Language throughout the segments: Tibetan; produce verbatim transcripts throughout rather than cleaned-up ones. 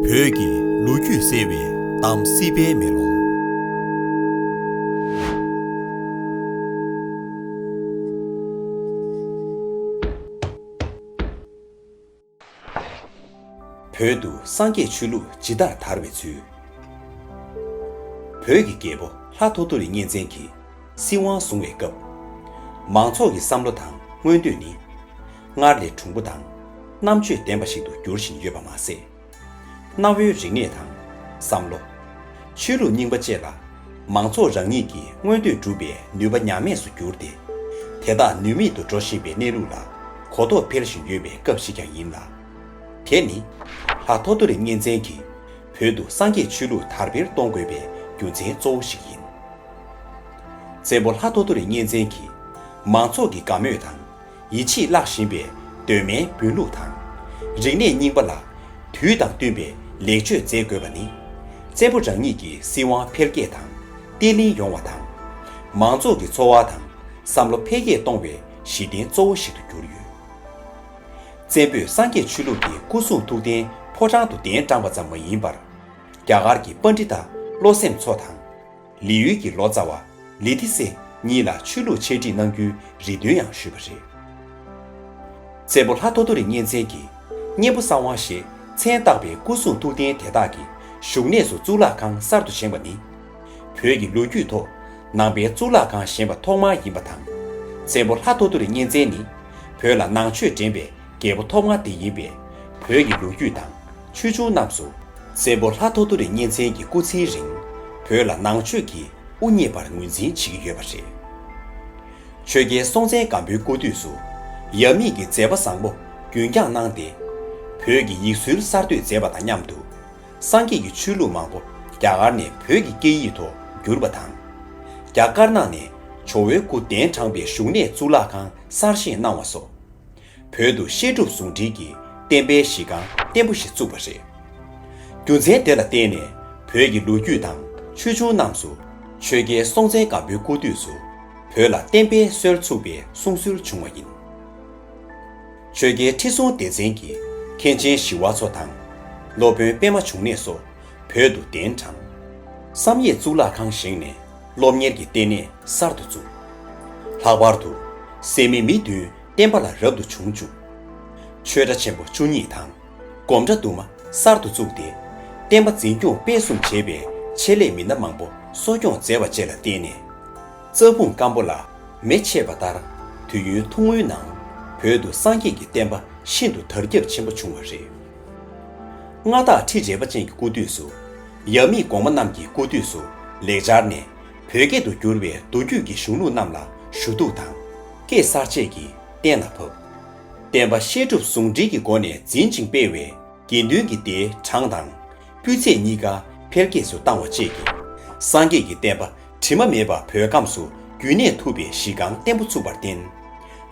བོད་ཀྱི་ལོ་རྒྱུས་གསལ་བའི་གཏམ་སྲིད་པའི་མེ་ལོང་། བོད་དུ་སངས་རྒྱས་ཆོས་ལུགས་ཇི་ལྟར་དར་བའི་ཚུལ། བོད་ཀྱི་རྒྱལ་པོ་ལྷ་ཐོ་ཐོ་རི་གཉན་བཙན་གྱིས་སྲིད་དབང་བཟུང་བའི་སྐབས། མང་ཚོགས་ཀྱི་བསམ་བློ་དང་མངོན་འདོད་ནི། སྔར་ལས་གྲུང་པོ་དང་རྣམ་དཔྱོད་ལྡན་པ་ཞིག་ཏུ་འགྱུར་བཞིན་ཡོད་པ་མ་ཟད། གནའ་བོའི་རིག་གནས་དང་བསམ་བློ། ཆོས་ལུགས་རྙིང་པ་བཅས་ལ་མང་ཚོགས་རང་ཉིད་ཀྱི་མངོན་འདོད་སྒྲུབ་པའི་ནུས་པ་ཉམས་དམས་སུ་གྱུར་ཏེ། དེ་དག་ནུས་མེད་དུ་འགྲོ་བཞིན་པའི་གནས་ལུགས་ལ་གོ་རྟོགས་འཕེལ་བཞིན་ཡོད་པའི་སྐབས་ཤིག་ཀྱང་ཡིན་ལ། དེ་ནི་ལྷ་ཐོ་ཐོ་རི་གཉན་བཙན་གྱིས་བོད་དུ་སངས་རྒྱས་ཆོས་ལུགས་དར་སྤེལ་གཏོང་དགོས་པའི་རྒྱུ་མཚན་གཙོ་བོ་ཞིག་ཡིན། བཙན་པོ་ལྷ་ཐོ་ཐོ་རི་གཉན་བཙན་གྱིས་མང་ཚོགས་ཀྱི་དགའ་མོས་དང་ཡིད་ཆེས་བརླག་བཞིན་པའི་གདོད་མའི་བོན་ལུགས་དང་། རིག་གནས་རྙིང་པ་ལ་དུས་དང་བསྟུན་པའི་ལེགས་བཅོས་མཛད་དགོས་པ་ནི། བཙན་པོ་རང་ཉིད་ཀྱི་སྲིད་དབང་འཕེལ་རྒྱས་དང་བརྟན་ལྷིང་ཡོང་བ་དང་། མང་ཚོགས་ཀྱི་འཚོ་བ་དང་བསམ་བློ་འཕེལ་རྒྱས་གཏོང་བའི་གཞི་རྟེན་གཙོ་བོ་ཞིག་ཏུ་གྱུར་ཡོད། བཙན་པོས་སངས་རྒྱས་ཆོས་ལུགས་ཀྱི་སྐུ་གསུང་ཐུགས་རྟེན་ཕོ་བྲང་དུ་གདན་དྲངས་པ་ཙམ་མ་ཡིན་པར། རྒྱ་གར་གྱི་པཎྜི་ཏ་བློ་སེམས་མཚོ་དང་། ལི་ཡུལ་གྱི་ལོ་ཙཱ་བ་ལི་ཐི་སེ་གཉིས་ལ་ཆོས་ལུགས་འཆད་ཁྲིད་གནང་རྒྱུའི་རེ་འདུན་ཡང་ཞུས་པ་རེད། བཙན་པོ་ལྷ་ཐོ་ཐོ་རི་གཉན་བཙན་གྱིས་གཉན་པོ་གསང་བ་ཞེས་མཚན་བཏགས་པའི་སྐུ་གསུང་ཐུགས་རྟེན་དེ་དག་གི་བཞུགས་གནས་སུ་གཙུག་ལག་ཁང་གསར་དུ་བཞེངས་པ་ནི། བོད་ཀྱི་ལོ་རྒྱུས་ཐོག་ནང་པའི་གཙུག་ལག་ཁང་བཞེངས་པ་ཐོག་མ་ཡིན་པ་དང་། བཙན་པོ་ལྷ་ཐོ་ཐོ་རི་གཉན་བཙན་ནི་བོད་ལ་ནང་ཆོས་འདྲེན་པའི་རྒྱལ་པོ་ཐོག་མ་དེ་ཡིན་པས། བོད་ཀྱི་ལོ་རྒྱུས་དང་ཆོས་འབྱུང་རྣམས་སུ། བཙན་པོ་ལྷ་ཐོ་ཐོ་རི་གཉན་བཙན་གྱི་སྐུ་ཚེའི་རིང་བོད་ལ་ནང་ཆོས་ཀྱིས་དབུ་བརྙེས་པར་ངོས་འཛིན་བྱེད་ཀྱི་ཡོད་པ་རེད། ཆོས་རྒྱལ་སྲོང་བཙན་སྒམ་པོའི་སྐུ་དུས་སུ་ཡབ་མེས་ཀྱི་མཛད་པ་བཟང་པོ་རྒྱུན་བསྐྱངས་གནང་སྟེ། བོད་ཀྱི་ཡིག་སྲོལ་གསར་གཏོད་མཛད་པ་དང་མཉམ་དུ། སངས་རྒྱས་ཀྱི་ཆོས་ལུགས་མང་པོ་རྒྱ་གར་ནས་བོད་ཀྱི་སྐད་ཡིག་ཐོག་བསྒྱུར་བ་དང་། རྒྱ་དཀར་ནག་ནས་ཇོ་བོའི་སྐུ་གདན་དྲངས་པའི་བཞུགས་གནས་གཙུག་ལག་ཁང་གསར་བཞེངས་གནང་བ་སོགས། བོད་དུ་བཤད་སྒྲུབ་ཟུང་འབྲེལ་གྱི་བསྟན་པའི་གཞི་རྐང་བརྟན་པོ་ཞིག་བཙུགས་པ་རེད། རྒྱུ་མཚན་དེ་ལ་བརྟེན་ནས་བོད་ཀྱི་ལོ་རྒྱུས་དང་ཆོས་འབྱུང་རྣམས་སུ། ཆོས་རྒྱལ་སྲོང་བཙན་སྒམ་པོའི་སྐུ་དུས་སུ་བོད་ལ་བསྟན་པའི་སྲོལ་ཚུགས་པའི་གསུང་སྲོལ་བྱུང་བ་ཡིན། ཆོས་རྒྱལ་ཁྲི་སྲོང་ལྡེ་བཙན་གྱིས་མཁན་ཆེན་ཞི་བ་འཚོ་དང་སློབ་དཔོན་པད་མ་འབྱུང་གནས་སོགས་བོད་དུ་གདན་དྲངས། བསམ་ཡས་གཙུག་ལག་ཁང་བཞེངས་ནས་སློབ་གཉེར་གྱི་ལྟེ་གནས་གསར་དུ་བཙུགས། ལྷག་པར་དུ་སད་མི་མི་བདུན་བསྟན་པ་ལ་རབ་ཏུ་བྱུང་བཅུག་ཆོས་གྲྭ་ཆེན་པོ་བཅུ་གཉིས་དང་སྒོམ་གྲྭ་དུ་མ་གསར་དུ་བཙུགས་ཏེ། བསྟན་པ་འཛིན་སྐྱོང་སྤེལ་གསུམ་བྱས་པའི་ཆེད་ལས་མི་སྣ་མང་པོ་གསོ་སྐྱོང་མཛད་པ་བཅས་ལ་བརྟེན་ནས། རྩྭ་ཕུང་སྐམ་པོ་ལ་མེ་མཆེད་པ་ལྟར། དུས་ཡུན་ཐུང་ངུའི་ནང་བོད་དུ་སངས་རྒྱས་ཀྱི་བསྟན་པ་ཤིན་ཏུ་དར་ཁྱབ་ཆེན་པོ་བྱུང་བ་རེད། མངའ་བདག་ཁྲི་རལ་པ་ཅན་གྱི་སྐུ་དུས་སུ། ཡབ་མེས་གོང་མ་རྣམས་ཀྱི་སྐུ་དུས་སུ་ལེགས་སྦྱར་ནས་བོད་སྐད་དུ་བསྒྱུར་བའི་མདོ་རྒྱུད་ཀྱི་གཞུང་ལུགས་རྣམས་ལ་ཞུ་གཏུག་དང་སྐད་གསར་བཅད་ཀྱིས་གཏན་ལ་ཕབ། བསྟན་པ་བཤད་སྒྲུབ་ཟུང་འབྲེལ་གྱི་སྒོ་ནས་འཛིན་ཅིང་སྤེལ་བའི་དགེ་འདུན་གྱི་སྡེའི་གྲངས་དང་སྤུས་ཚད་གཉིས་ཀ་འཕེལ་རྒྱས་སུ་བཏང་བ་བཅས་ཀྱིས། སངས་རྒྱས་ཀྱི་བསྟན་པ་དྲི་མ་མེད་པ་བོད་ཁམས་སུ་རྒྱུན་གནས་ཐུབ་པའི་གཞི་རྐང་བརྟན་པོ་ཚུགས་པར་བརྟེན།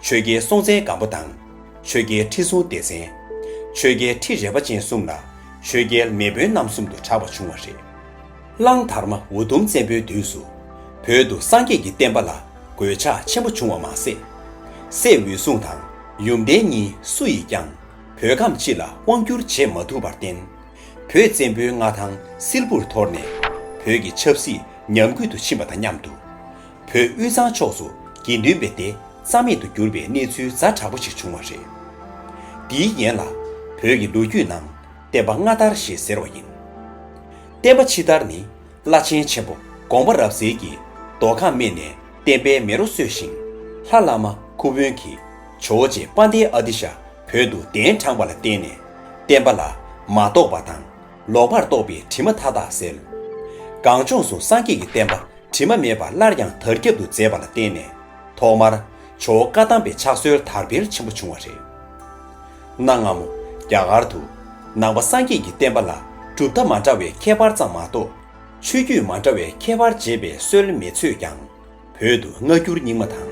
ཆོས་རྒྱལ་སྲོང་བཙན་སྒམ་པོ་དང་། ཆོས་རྒྱལ་ཁྲི་སྲོང་ལྡེ་བཙན། ཆོས་རྒྱལ་ཁྲི་རལ་པ་ཅན་གསུམ་ལ་ཆོས་རྒྱལ་མེས་དབོན་རྣམ་གསུམ་དུ་གྲགས་པ་བྱུང་བ་རེད། གླང་དར་མ་འུ་དུམ་བཙན་པོའི་དུས་སུ་བོད་དུ་སངས་རྒྱས་ཀྱི་བསྟན་པ་ལ་གོད་ཆག་ཆེན་པོ་བྱུང་བ་མ་ཟད། སྲས་འོད་སྲུང་དང་ཡུམ་བརྟན་གཉིས་སུ་ཡིས་ཀྱང་བོད་ཁམས་སྤྱི་ལ་དབང་བསྒྱུར་བྱེད་མ་ཐུབ་པར་བརྟེན། བོད་བཙན་པོའི་མངའ་ཐང་སིལ་བུར་འཐོར་ནས་བོད་ཀྱི་ཆབ་སྲིད་ཉམས་རྒུད་དུ་ཕྱིན་པ་དང་མཉམ་དུ། བོད་དབུས་གཙང་ཕྱོགས་སུ་དགེ་འདུན་པའི་སྡེ་རྩ་མེད་དུ་གྱུར་པའི་གནས་ཚུལ་ཛ་དྲག་པོ་ཞིག་བྱུང་བ་རེད། འདིའི་ཡན་ལ་བོད་ཀྱི་ལོ་རྒྱུས་ནང་བསྟན་པ་སྔ་དར་ཞེས་ཟེར་བ་ཡིན། བསྟན་པ་ཕྱི་དར་ནི་བླ་ཆེན་ཆེན་པོ་དགོངས་པ་རབ་གསལ་གྱིས་མདོ་ཁམས་སྨད་ནས་བསྟན་པའི་མེ་རོ་གསོས་ཤིང་། ལྷ་བླ་མ་ཁུ་དབོན་གྱིས་ཇོ་བོ་རྗེ་དཔལ་ལྡན་ཨ་ཏི་ཤ་བོད་དུ་གདན་དྲངས་པ་ལ་བརྟེན་ནས། བསྟན་པ་ལ་མ་རྟོགས་པ་དང་ལོག་པར་རྟོག་པའི་དྲི་མ་མཐའ་དག་སེལ། གངས་ལྗོངས་སུ་སངས་རྒྱས་ཀྱི་བསྟན་པ་དྲི་མ་མེད་པ་སླར་ཡང་དར་ཁྱབ་ཏུ་མཛད་པ་ལ་བརྟེན་ནས། ཐོག་མར་ཇོ་བོ་བཀའ་གདམས་པའི་ཕྱག་སྲོལ་དར་སྤེལ་ཆེན་པོ་བྱུང་བ་རེད། གནའ་སྔ་མོ་རྒྱ་གར་དུ་ནང་པ་སངས་རྒྱས་ཀྱི་བསྟན་པ་ལ་གྲུབ་མཐའ་མ་འདྲ་བའི་ཁྱད་པར་ཙམ་མ་གཏོགས། ཆོས་བརྒྱུད་མ་འདྲ་བའི་ཁྱད་པར་འབྱེད་པའི་སྲོལ་མེད་ཚོད་ཀྱང་། བོད་དུ་སྔ་འགྱུར་རྙིང་མ་དང་།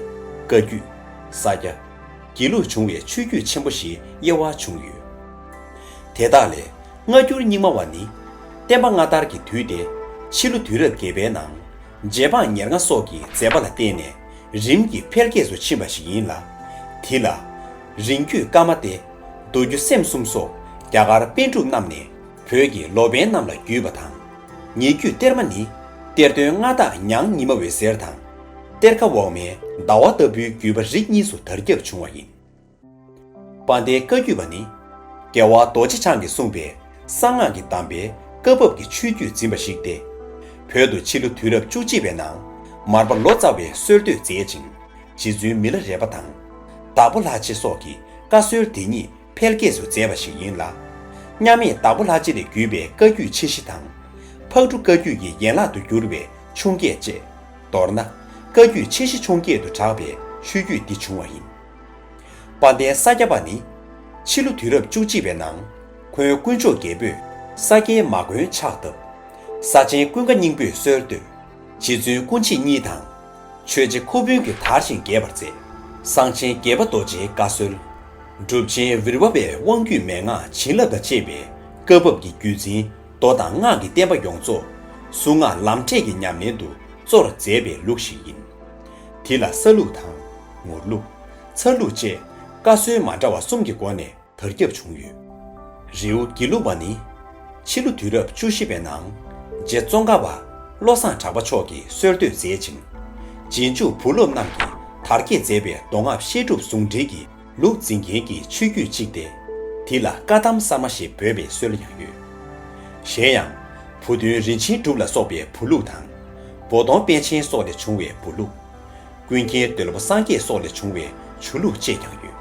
བཀའ་བརྒྱུད། ས་སྐྱ། དགེ་ལུགས་བྱུང་བའི་ཆོས་བརྒྱུད་ཆེན་པོ་ཞེས་དབྱེ་བ་བྱུང་ཡོད། དེ་དག་ལས་སྔ་འགྱུར་རྙིང་མ་བ་ནི། བསྟན་པ་སྔ་དར་གྱི་དུས་ཏེ། ཕྱི་ལོ་དུས་རབས་བརྒྱད་པའི་ནང་། རྗེ་འབངས་ཉེར་ལྔ་སོགས་ཀྱི་མཛད་པ་ལ་བརྟེན་ནས་རིམ་གྱིས་འཕེལ་རྒྱས་སུ་ཕྱིན་པ་ཞིག་ཡིན་ལ། དེ་ལ་རིང་བརྒྱུད་བཀའ་མ་སྟེ། མདོ་རྒྱུད་སེམས་གསུམ་སོགས་རྒྱ་གར་པཎ་གྲུབ་རྣམས་ནས་ བོད་ཀྱི་ལོ་པཎ་རྣམས་ལ་བརྒྱུད་པ་དང་། ཉེ་བརྒྱུད་གཏེར་མ་ནི། གཏེར་སྟོན་མངའ་བདག་ཉང་ཉི་མ་འོད་ཟེར་དང་། གཏེར་ཁ་འོག་མའི་ཟླ་བ་ལྟ་བུའི་བརྒྱུད་པ་རིགས་གཉིས་སུ་དར་ཁྱབ་བྱུང་བ་ཡིན། དཔལ་ལྡན་བཀའ་བརྒྱུད་པ་ནི། རྒྱལ་བ་རྡོ་རྗེ་འཆང་གིས་གསུངས་པའི་གསང་སྔགས་ཀྱི་གདམས་པའི་བཀའ་བབས་ཀྱི་ཆོས་བརྒྱུད་འཛིན་པ་ཞིག་སྟེ། བོད་དུ་ཕྱི་ལོ་དུས་རབས་བཅུ་གཅིག་པའི་ནང་། མར་པ་ལོ་ཙཱ་བས་གསོལ་བསྟོད་མཛད་ཅིང་། རྗེ་བཙུན་མི་ལ་རས་པ་དང་། བདག་པོ་ལྷ་རྗེ་སོགས་ཀྱིས་བཀའ་སྲོལ་འདི་ཉིད་འཕེལ་རྒྱས་སུ་མཛད་པ་ཞིག་ཡིན་ལ། མཉམ་མེད་བདག་པོ་ལྷ་རྗེ་ལས་བརྒྱུད་པའི་བཀའ་བརྒྱུད་ཆེ་བཞི་དང་། ཕག་གྲུ་བཀའ་བརྒྱུད་ཀྱི་ཡན་ལག་ཏུ་གྱུར་པའི་ཆུང་བརྒྱད་བཅས། མདོར་ན། བཀའ་བརྒྱུད་ཆེ་བཞི་ཆུང་བརྒྱད་དུ་གྲགས་པའི་ཆོས་བརྒྱུད་འདི་བྱུང་བ་ཡིན། དཔལ་ལྡན་ས་སྐྱ་པ་ནི། ཕྱི་ལོ་དུས་རབས་བཅུ་གཅིག་པའི་ནང་། འཁོན་དཀོན་མཆོག་རྒྱལ་པོས་ས་སྐྱའི་མ་དགོན་ཕྱག་བཏབ། ས་ཆེན་ཀུན་དགའ་སྙིང་པོས་གསོལ་བསྟོད། རྗེ་བཙུན་སྐུ་མཆེད་གཉིས་དང་། ཆོས་རྗེ་ཁོ་བུན་གྱིས་དར་ཞིང་རྒྱས་པར་མཛད། གསང་ཆེན་དགྱེས་པ་རྡོ་རྗེའི་བཀའ་སྲོལ། གྲུབ་ཆེན་བིར་ཝ་པའི་དབང་རྒྱུད་མན་ངག་བྱིན་རླབས་དང་བཅས་པའི་བཀའ་བབས་ཀྱི་བརྒྱུད་འཛིན་མདོ་དང་སྔགས་ཀྱི་བསྟན་པ་ཡོངས་རྫོགས་གཟུངས་སྔགས་ལམ་འབྲས་ཀྱི་ཉམས་ལེན་དུ་གཙོར་མཛད་པའི་ལུགས་ཤིག་ཡིན། དེ་ལ་ས་ལུགས་དང་། ངོར་ལུགས། ཚར་ལུགས་བཅས་བཀའ་སྲོལ་མ་འདྲ་བ་གསུམ་གྱི་སྒོ་ནས་དར་ཁྱབ་བྱུང་ཡོད། རེའུ་དགེ་ལུགས་པ་ནི། ཕྱི་ལོ་དུས་རབས་བཅུ་བཞི་པའི་ནང་། རྗེ་ཙོང་ཁ་པ་བློ་བཟང་གྲགས་པ་མཆོག་གིས་གསོལ་བསྟོད་མཛད་ཅིང་། རྗེས་འཇུག་བུ་སློབ་རྣམས་ཀྱིས་དར་རྒྱས་མཛད་པའི་མདོ་སྔགས་བཤད་སྒྲུབ་ཟུང་འབྲེལ་གྱི་ལུགས་འཛིན་མཁན་གྱི་ཆོས་བརྒྱུད་ཅིག་སྟེ། དེ་ལ་བཀའ་གདམས་གསར་མ་ཞེས་འབོད་པའི་སྲོལ་ཡང་ཡོད། གཞན་ཡང་། བུ་སྟོན་རིན་ཆེན་གྲུབ་ལ་སོགས་པའི་བུ་ལུགས་དང་། བོ་དོང་པཎ་ཆེན་སོགས་ལས་བྱུང་བའི་བུ་ལུགས། ཀུན་མཁྱེན་དོལ་པོ་སངས་རྒྱས་སོགས་ལས་བྱུང་བའི་ཇོ་ལུགས་བཅས་ཀྱང་ཡོད།